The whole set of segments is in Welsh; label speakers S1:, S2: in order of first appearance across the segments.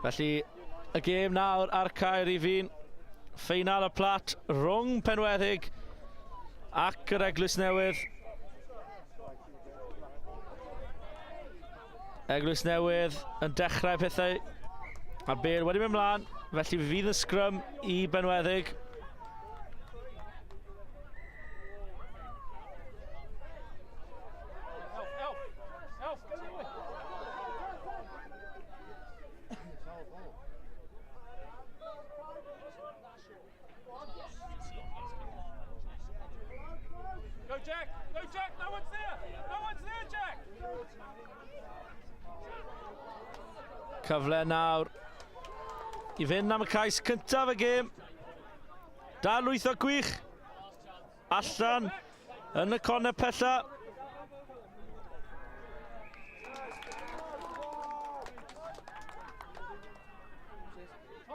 S1: Felly, y gêm nawr ar Caer i fi'n. Ffeinal y plat rhwng Penweddig ac yr Eglwys Newydd. Eglwys Newydd yn dechrau pethau a'r bel wedi mynd mlaen, felly fydd y sgrym i Benweddig.
S2: Go Jack! Go Jack! No one's there! No one's there, Jack!
S1: Cyfle nawr i fynd am y cais cyntaf y gêm. Da lwytho gwych. Allan yn y corner pella.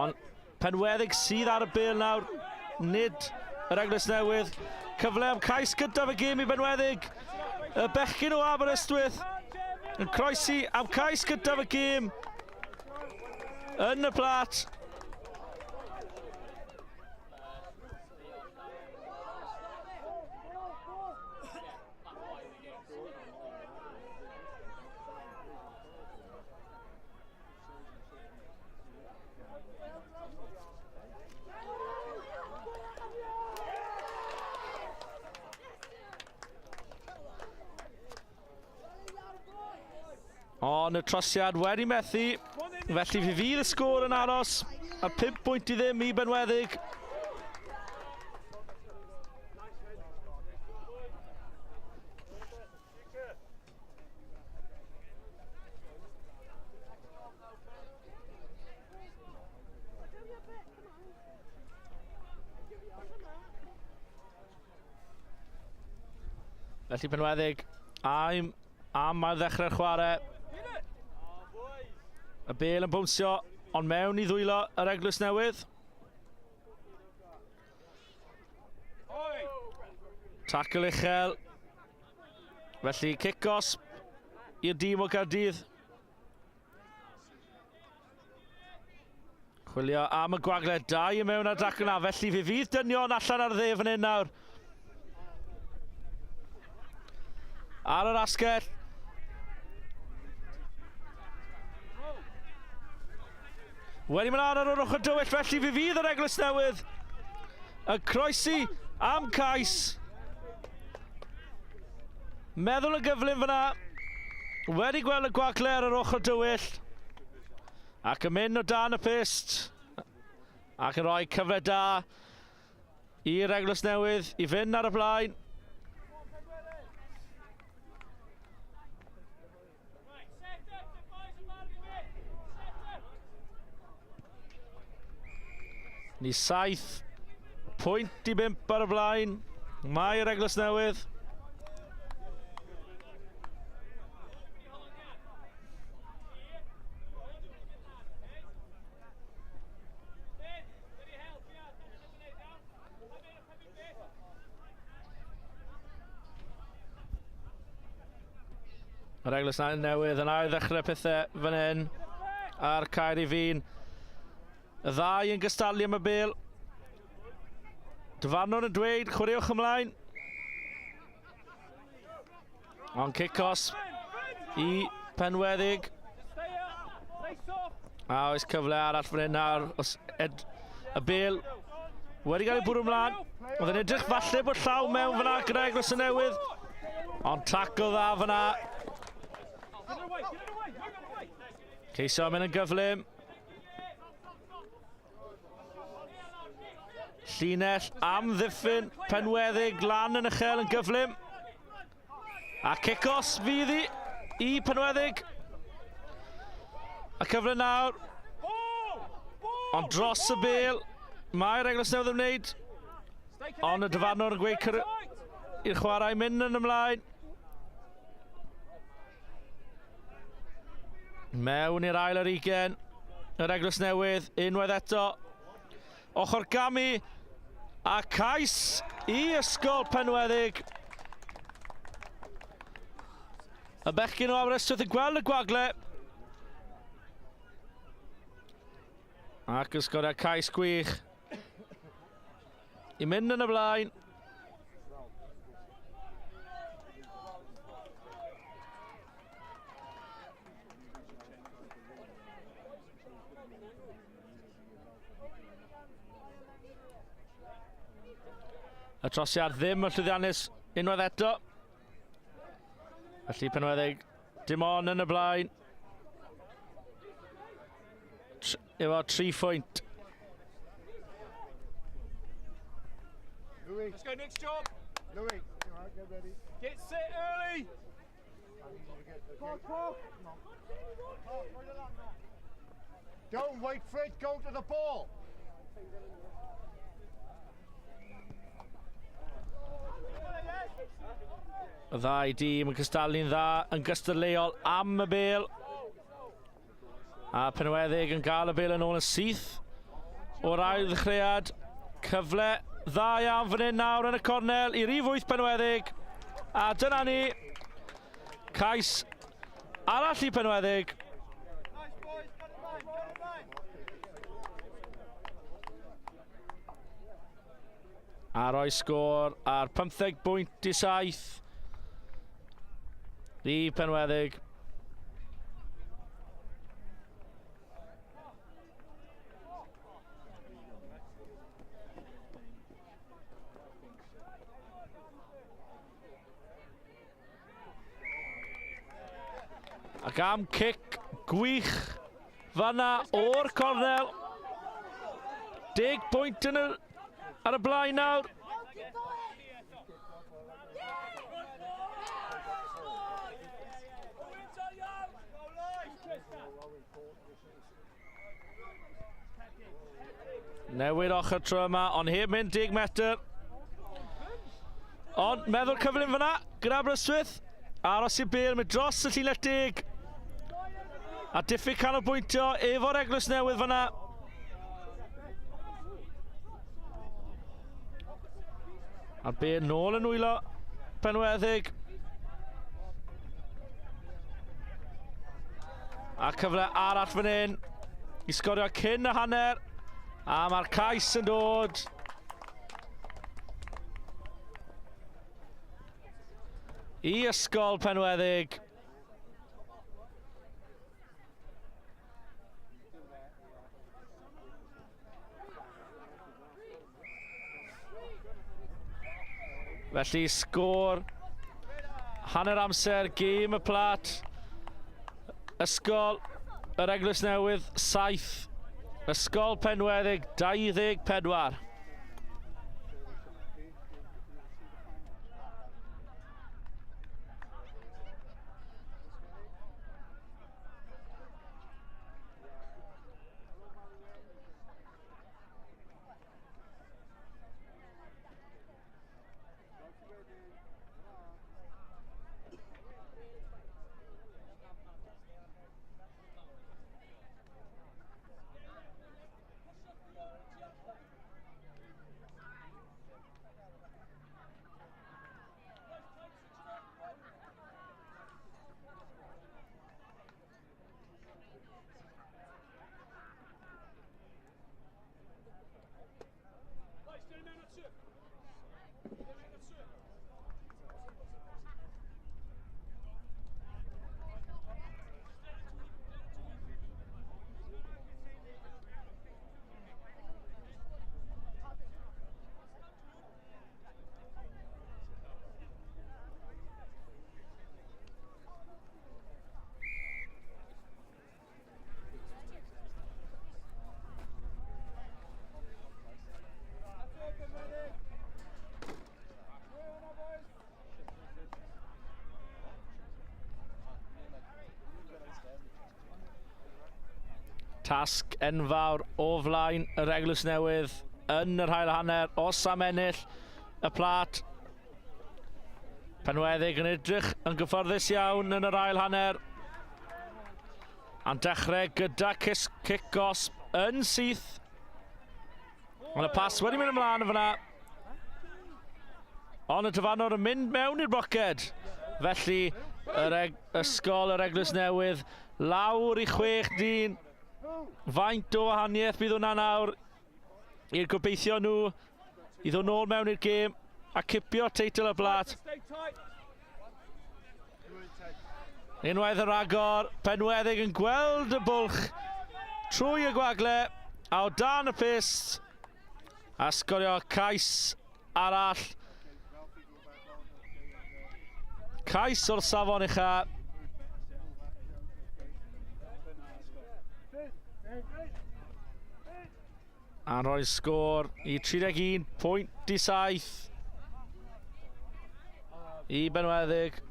S1: Ond Penweddig sydd ar y bel nawr, nid yr Eglwys Newydd. Cyfle am cais gyntaf y gêm i Benweddig. Y bechgyn o Aberystwyth yn croesi am cais gyntaf y gêm yn y plat. Ond y trosiad wedi methu, felly fi fydd y sgôr yn aros a 5 pwynt i ddim i Benweddig. Felly Penweddig am, am ail ddechrau'r chwarae. Y bel yn bwnsio, ond mewn i ddwylo yr Eglwys Newydd. Tackle uchel. Felly cic-os i'r dîm o Gaerdydd. Chwilio am y gwagle, dau i mewn ar drac yna, felly fe fydd dynion allan ar dde fan hyn nawr. Ar yr asgell. Wedi mynd ar yr ochr dywyll, felly fe fydd yr Eglwys Newydd yn croesi am cais. Meddwl yn gyflym fyna. Wedi gweld y gwagle ar yr ochr dywyll. Ac yn mynd o dan y pyst. Ac yn rhoi cyfle da i'r Eglwys Newydd i fynd ar y blaen. Ni 7 pwynt i 5 ar y blaen. Mae'r Eglwys Newydd. Yr Eglwys Newydd yn ail ddechrau pethau fan hyn a'r Caer i Fin. Y ddau yn gystadlu am y bel. Dyfarnwr yn dweud, chwaraewch ymlaen. Ond cic-os i Penweddig. A oes cyfle arall fan hyn nawr. Os ed, y bel wedi cael ei bwrw ymlaen. Oedd yn edrych falle bod llaw mewn fyna gyda Eglwys y Newydd. Ond tackle dda fyna. Ceisio mynd yn gyflym. Llinell amddiffyn Penweddig lan yn uchel yn gyflym. A cic-os fydd i i Penweddig. A cyfle nawr. Ond dros y bel, mae'r Eglwys Newydd yn wneud. Ond y dyfarnwr yn gweud i'r chwarae mynd yn ymlaen. Mewn i'r ail ar ugen. Yr Eglwys Newydd, unwaith eto. Ochr gamu a cais i Ysgol Penweddig. Y bechgyn o Aberystwyth yn gweld y gwagle. Ac yn sgorio cais gwych. I mynd yn y blaen. Y trosiad ddim yn llwyddiannus unwaith eto. Felly Penweddig dim ond yn y blaen. Efo 3 phwynt.
S2: Louis. Let's go next job. Louis, all right, get ready. Get set early. Don't wait for it, go to the ball.
S1: Y ddau dîm yn cystadlu'n dda yn gystadleuol am y bel. A Penweddig yn cael y bel yn ôl yn syth o'r ail ddechreuad. Cyfle dda iawn fan hyn nawr yn y cornel i rif 8 Penweddig. A dyna ni. Cais arall i Penweddig. A roi sgôr ar 15 bwynt i 7 i Penweddig. Ac am cic gwych fanna o'r cornel. Deg pwynt yn y, ar y blaen nawr. Newid ochr tro yma, ond heb mynd 10 metr. Ond meddwl cyflym fyna, gyda Aberystwyth. Aros i bel, mynd dros y llinell deg. A diffyg canolbwyntio efo'r Eglwys Newydd fyna. A'r bel nôl yn nwylo Penweddig. A cyfle arall fan hyn i sgorio cyn y hanner. A mae'r cais yn dod. I Ysgol Penweddig. Felly sgôr hanner amser gêm y plat. Ysgol yr Eglwys Newydd 7. Ysgol Penweddig 24. Tasg enfawr o flaen yr Eglwys Newydd yn yr hael hanner os am ennill y plat. Penweddig yn edrych yn gyfforddus iawn yn yr ail hanner. A'n dechrau gyda cic gosb yn syth. Ond y pas wedi mynd ymlaen yn fyna. Ond y dyfarnwr yn mynd mewn i'r boced. Felly, yr eg ysgol, yr Eglwys Newydd, lawr i chwech dyn. Faint o wahaniaeth bydd hwnna nawr i'r gobeithio nhw i ddod nôl mewn i'r gêm a cipio teitl y blat. Unwaith yn rhagor, Penweddig yn gweld y bwlch trwy y gwagle a o dan y pyst a sgorio cais arall. Cais o'r safon ucha. A rhoi sgôr i 31.7 i Benweddig.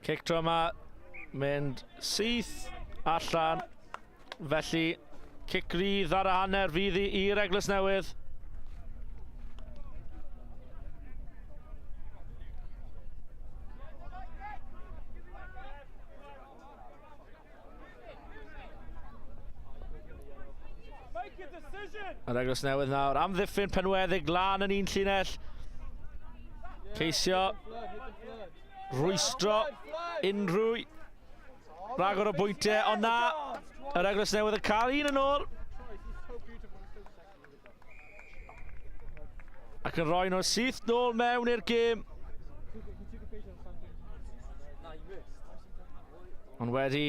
S1: Cic tro yma, mynd syth allan. Felly, cic rydd ar y hanner fydd i'r Eglwys Newydd. Yr Eglwys Newydd nawr, amddiffyn Penweddig lan yn un llinell. Ceisio rwystro unrhyw ragor o bwyntiau, ond na, yr Eglwys Newydd yn cael un yn ôl. Ac yn rhoi nhw syth nôl mewn i'r gêm. Ond wedi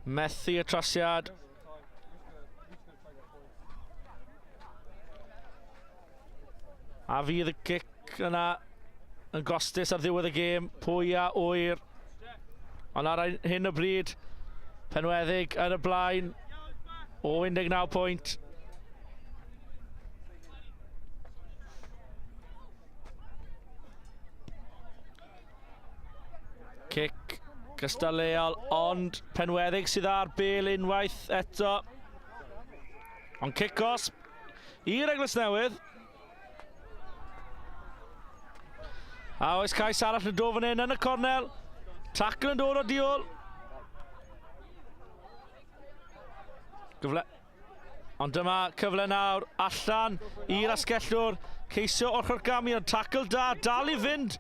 S1: methu y trosiad. A fydd y gic yna yn gostus ar ddiwedd y gêm. Pwy a ŵyr. Ond ar hyn o bryd, Penweddig yn y blaen o 19 pwynt. Cic gystadleuol, ond Penweddig sydd ar bel unwaith eto. Ond cic gosb i'r Eglwys Newydd. A oes cais arall yn dod fan hyn yn y cornel. Tackle yn dod o diol. Gyfle. Ond dyma cyfle nawr allan i'r asgellwr. Ceisio ochr gamu ond tackle da, dal i fynd.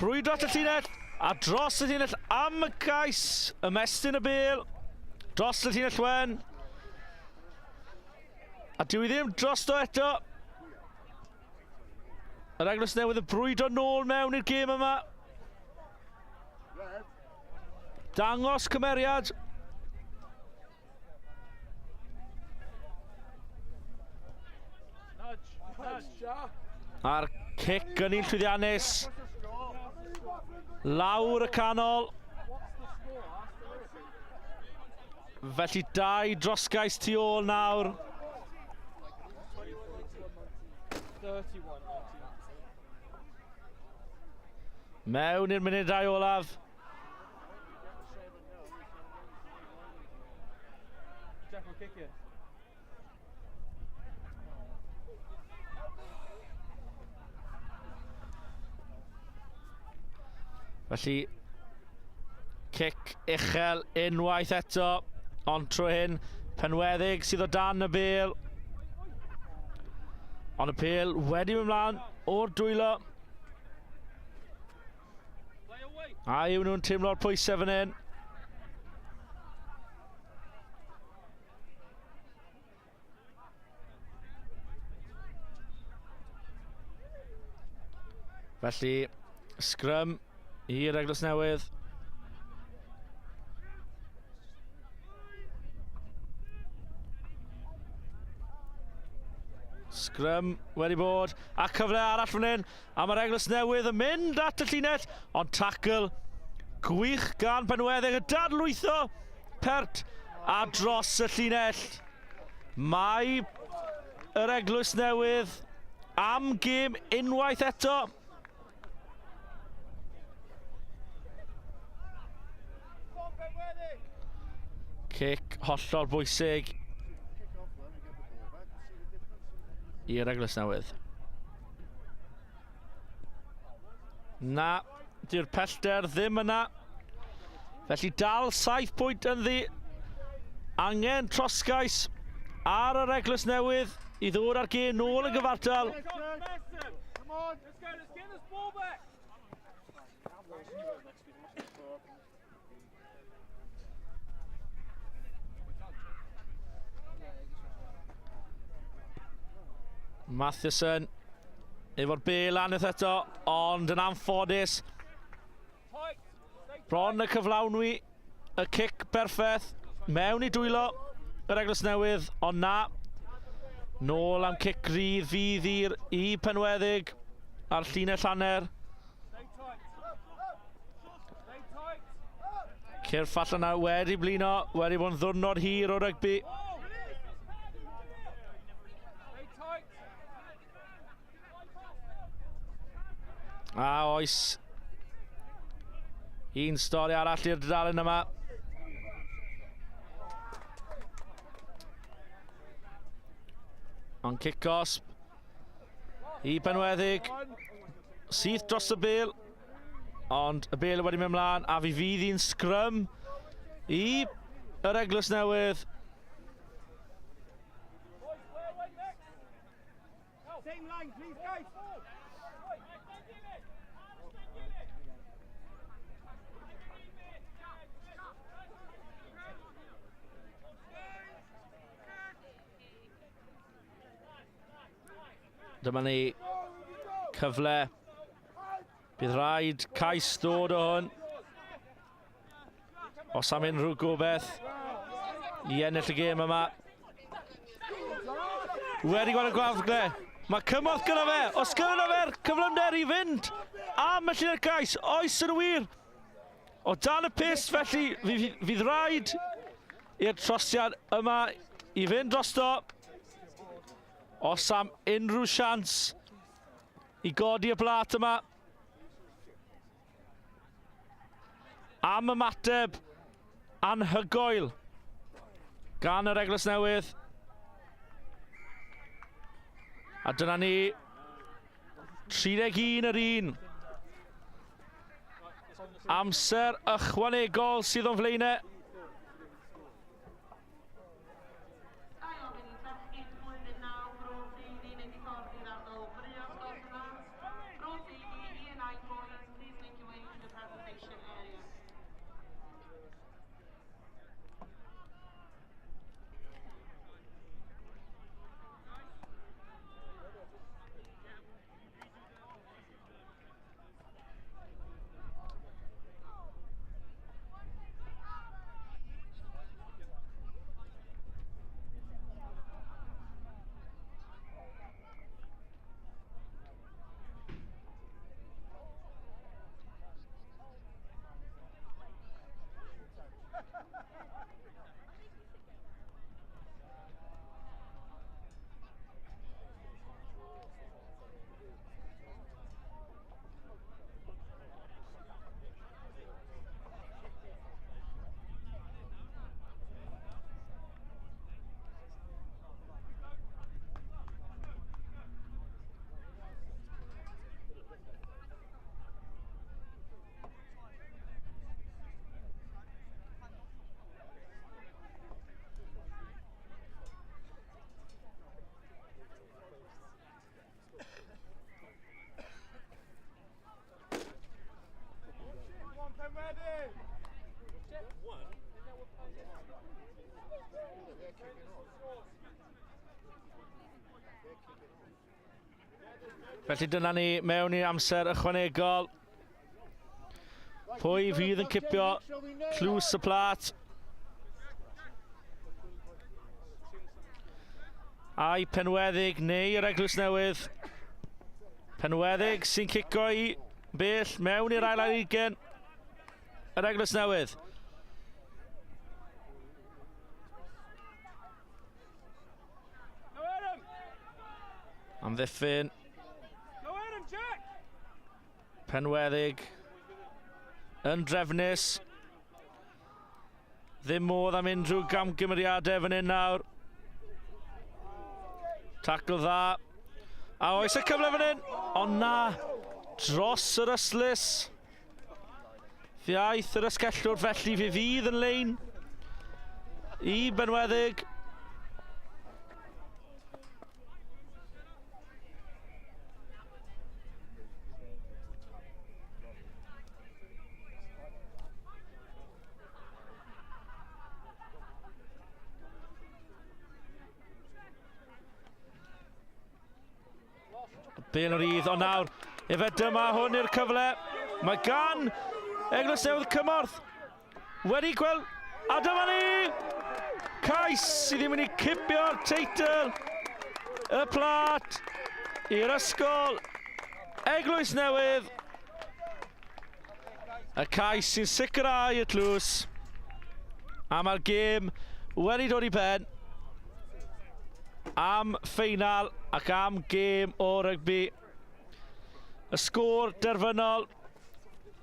S1: Brwydro at y llinell a dros y llinell am y cais. Ymestyn y bel dros y llinell wen. A dyw i ddim drosto eto. Yr Eglwys Newydd yn brwydro nôl mewn i'r gêm yma. Dangos cymeriad. A'r cic yn un llwyddiannus. Lawr y canol. Felly dau drosgais tu ôl nawr. Mewn i'r munudau olaf. Felly, cic uchel unwaith eto, ond trwy hyn, Penweddig sydd o dan y bel. Ond y pel wedi mynd mlaen o'r dwylo. A yw nhw'n teimlo'r pwysau fan hyn? Felly, sgrym i'r Eglwys Newydd. Sgrym wedi bod, a cyfle arall fan hyn, a mae'r Eglwys Newydd yn mynd at y llinell, ond tackle gwych gan Penweddig yn dadlwytho pert a dros y llinell. Mae yr Eglwys Newydd am gêm unwaith eto. Cic hollol bwysig i'r Eglwys Newydd. Na. Dyw'r pellter ddim yna. Felly dal 7 pwynt ynddi. Angen trosgais ar yr Eglwys Newydd i ddod â'r gêm nôl yn gyfartal. Matheson efo'r bel aneth eto, ond yn anffodus. Bron y cyflawnwi y cic berffaith mewn i dwylo yr Eglwys Newydd, ond na. Nôl am cic rydd fydd i'r i Penweddig a'r llinell hanner. Cyrff allan yna wedi blino, wedi bod yn ddwrnod hir o rygbi. A oes un stori arall i'r dudalen yma. Ond cic gosb i Benweddig. Syth dros y bel. Ond y bel wedi mynd mlaen a fi fydd hi'n sgrym i yr Eglwys Newydd.
S2: Same line, please, guys.
S1: Dyma ni cyfle. Bydd rhaid cais ddod o hwn. Os am unrhyw gobeith i ennill y gêm yma. Wedi gweld y gwafgle. Mae cymorth gyda fe. Os gyda fe'r cyflymder i fynd am y llinell gais, oes yn wir. O dan y pys, felly fydd rhaid i'r trosiad yma i fynd drosto. Os am unrhyw sians i godi y blat yma. Am ymateb anhygoel gan yr Eglwys Newydd. A dyna ni, 31 yr un. Amser ychwanegol sydd o'n flaenau.
S3: Ail fynd bechgyn blwyddyn 9 Bro Teifi wneud i ffordd i'r ardal Brios gwelwch yn dda. Bro Teifi, Year 9 boys, please make your way to the presentation area.
S1: Felly dyna ni mewn i amser ychwanegol. Pwy fydd yn cipio tlws y plat? Ai Penweddig neu yr Eglwys Newydd? Penweddig sy'n cico i bell mewn i'r ail ar ugen. Yr Eglwys Newydd. Amddiffyn. Penweddig yn drefnus. Ddim modd am unrhyw gamgymeriadau fan hyn nawr. Tacl dda. A oes y cyfle fan hyn? Ond na, dros yr ystlys. Fe aeth yr ysgellwr felly fe fydd yn lein i Benweddig. Bel yn rydd, ond nawr, efe dyma hwn i'r cyfle. Mae gan Eglwys Newydd cymorth. Wedi gweld, a dyma ni! Cais sydd ddim wedi cipio'r teitl, y plat, i'r ysgol, Eglwys Newydd. Y cais sy'n sicrhau y tlws. A mae'r gêm wedi dod i ben am ffeinal ac am gêm o rygbi. Y sgôr derfynol,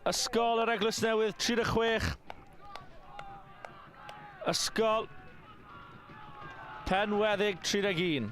S1: Ysgol yr Eglwys Newydd 36, Ysgol Penweddig 31.